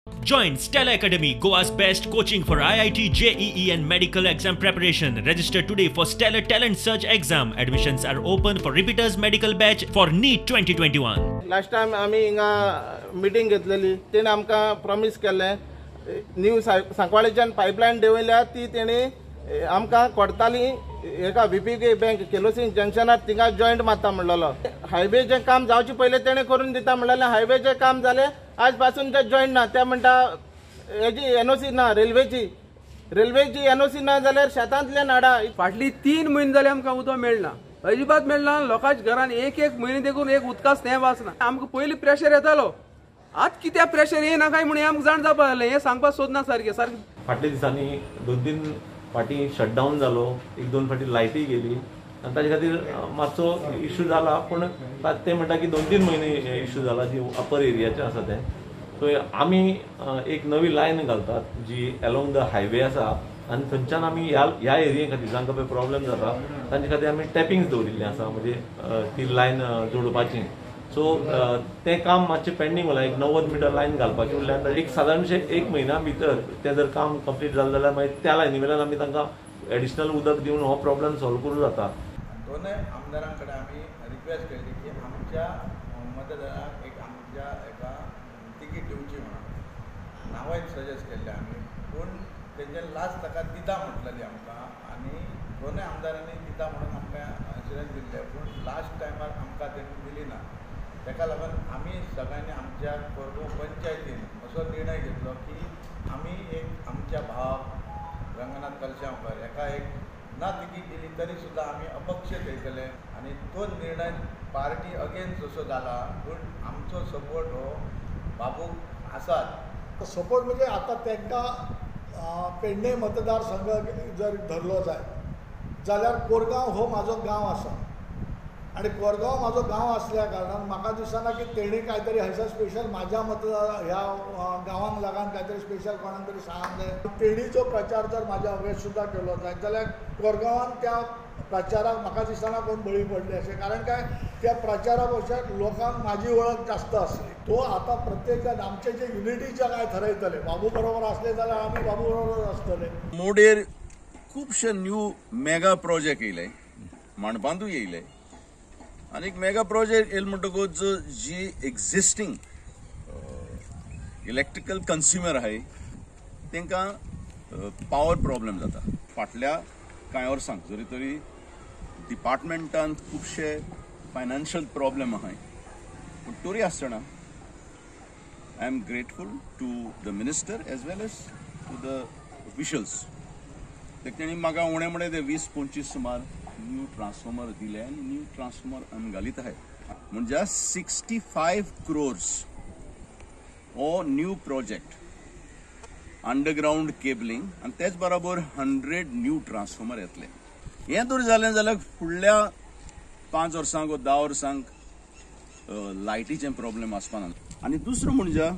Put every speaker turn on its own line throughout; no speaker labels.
Join Stella Academy, Goa's best coaching for IIT, JEE and medical exam preparation. Register today for Stellar Talent Search exam. Admissions are open for repeaters medical batch for NEET 2021.
Last time आमी हिंगा meeting घेतलेली, तेणे आमकां promise केल्लें new सांकवाळेच्यान pipeline देंवयल्या ती तेणी आमकां कोडताली एका व्हीपीके बँक केलोसीन जंक्शनार थिंगा जॉयंट मारता म्हणलेलो. हायवेचें काम जावचे पयलीं तेणें करून दिता म्हणलेलें. हायवेचें काम जालें आज पासून ते जॉयंट ना. ते म्हणटा हेजी एनओसी ना, रेल्वेची एनओसी ना जाल्यार शेतांतल्यान हाडा.
फाटली 3 म्हयने जाले आमकां उदक मेळना, अजिबात मेळना. लोकांच्या घरान एक एक म्हयने देखून एक उदकाच तें वाचना. आमकां पयलीं प्रेशर येतालो, आतां कित्याक प्रेशर येना काय म्हूण हें आमकां जाण जावपाक जालें. हें सांगपाक सोदना सारकें सारकें.
फाटल्या दिसांनी 2-3 फाटी शटडावन जालो, 1-2 फाटी लायटी गेली आनी ताजे खातीर मातसो इशू जाला. पूण ते म्हणटा की 2-3 म्हयने इशू जाला जी अपर एरियाचे आसा तें. सो आमी एक नवी लायन घालतात जी एलोंग the highway आसा आनी थंयच्यान आमी ह्या एरिये खातीर जांकां पळय प्रॉब्लेम जाता तांचे खातीर आमी टॅपिंग्स दवरिल्लीं आसा, म्हणजे ती लायन जोडपाची. सो तें काम मातशें पेंडींग उरलां. एक 90 मिटर लायन घालपाची उरल्या. एक सादारणशें 1 म्हयन्या भितर तें जर काम कंप्लीट जालें जाल्यार मागीर त्या लायनी वयल्यान आमी तांकां एडिशनल उदक दिवन हो प्रॉब्लेम सॉल्व करूं जाता.
दोनूय आमदारां कडेन आमी रिक्वेस्ट केली की आमच्या मतदारांक एक आमच्या एका तिकीट दिवची म्हणून नांवाय सजेस्ट केल्लें आमी, पूण तेंचे लास्ट ताका दिता म्हटलेली आमकां आनी दोनूय आमदारांनी दिता म्हणून आमकां अश्युरन्स दिल्लें, पूण लास्ट टायमार आमकां तेणी दिली ना. ताका लागून आमी सगळ्यांनी आमच्या कोरगांव पंचायतीन असो निर्णय घेतलो की आमी एक आमच्या भावाक रंगनाथ कलशांवकर हेका एक ना तिकीट दिली तरी सुद्दां आमी अपक्ष थेयतले आनी तो निर्णय पार्टी अगेन्स्ट असो जाला, पूण आमचो सपोर्ट हो बाबूक आसात.
सपोर्ट म्हणजे आतां तांकां पेडणे मतदारसंघ जर धरलो जायत जाल्यार कोरगांव हो म्हाजो गांव आसा आनी कोरगांव म्हाजो गांव आसल्या कारणान म्हाका दिसना की तेणी कांय तरी हयसर स्पेशल म्हाज्या मतदार ह्या गांवांक लागून कांय तरी स्पेशल कोणाक तरी सांगूंक जाय. तेणीचो प्रचार जर म्हाज्या अगेन्स्ट सुद्दां केलो जायत जाल्यार कोरगांवान त्या प्रचाराक म्हाका दिसना कोण बळी पडले अशें, कारण काय त्या प्रचारा पक्षाक लोकांक म्हाजी वळख जास्त आसली. तो आतां प्रत्येक जाण आमचे जे युनिटीचे काय थरयतले, बाबू बरोबर आसले जाल्यार आमी बाबू बरोबर आसतले.
मोडेर खुबशे न्यू मेगा प्रोजेक्ट येयले, मांडपांतूय येयले आनी एक मेगा प्रोजेक्ट येयले म्हणटकूच जी एक्झिस्टींग इलेक्ट्रिकल कंज्युमर आहाय तांकां पावर प्रॉब्लेम जाता. फाटल्या कांय वर्सांक जरी तरी डिपार्टमेंटान खुबशे फायनान्शियल प्रॉब्लेम आहाय, पूण तरी आसतना I am grateful to the minister as well as to the officials. तेणी म्हाका उणें म्हळ्यार ते 20-25 सुमार न्यू ट्रान्सफॉर्मर दिले आनी न्यू ट्रान्सफॉर्मर आमी घालीत आहाय. म्हणजे 65 क्रोर्स हो न्यू प्रोजेक्ट अंडरग्रावंड केबलिंग आनी तेच बरोबर 100 न्यू ट्रान्सफॉर्मर येतले. हें जर जालें जाल्यार फुडल्या 5 वर्सांक वा 10 वर्सांक लायटीचें प्रॉब्लेम आसपाना. आनी दुसरो म्हणजे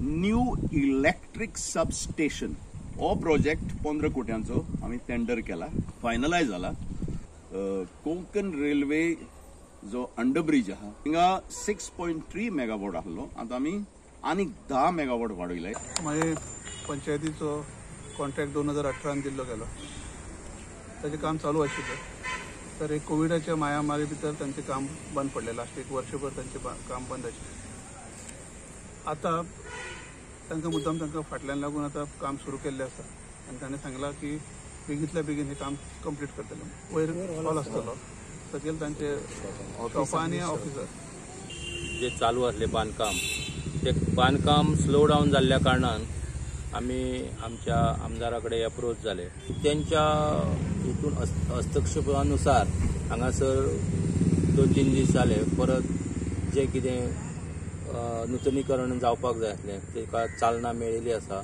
न्यू इलेक्ट्रीक सबस्टेशन हो प्रोजेक्ट 15 कोट्यांचो आमी टेंडर केला, फायनलायज जाला. कोंकण रेल्वे जो अंडरब्रिज आहा थिंगा 6.3 मेगावॉट आसलो, आतां आमी आनीक 10 मेगावॉट वाडयले.
मागीर पंचायतीचो कॉन्ट्रॅक्ट 2018 दिल्लो गेलो, ताचें काम चालू आशिल्लें. तर एक कोविडाच्या मायामारी भितर तांचें काम बंद पडलें. लास्ट 1 वर्सभर तांचें काम बंद आशिल्लें. आतां तांकां मुद्दाम तांकां फाटल्यान लागून आतां काम सुरू केल्लें आसा आनी ताणें सांगलां की बेगींतल्या बेगीन हें काम कंप्लीट करतले. वयर हॉल आसतलो, सकयल तांचे शॉपां आनी ऑफिसर.
जे चालू आसलें बांदकाम, ते बांदकाम स्लो डावन जाल्ल्या कारणान आमी आमच्या आमदारा कडेन अप्रोच जाले. तेंच्या हितून हस्तक्षेपानुसार हांगासर 2-3 दीस जाले परत जे कितें नुतनीकरण जावपाक जाय आसलें ताका चालना मेळिल्ली आसा.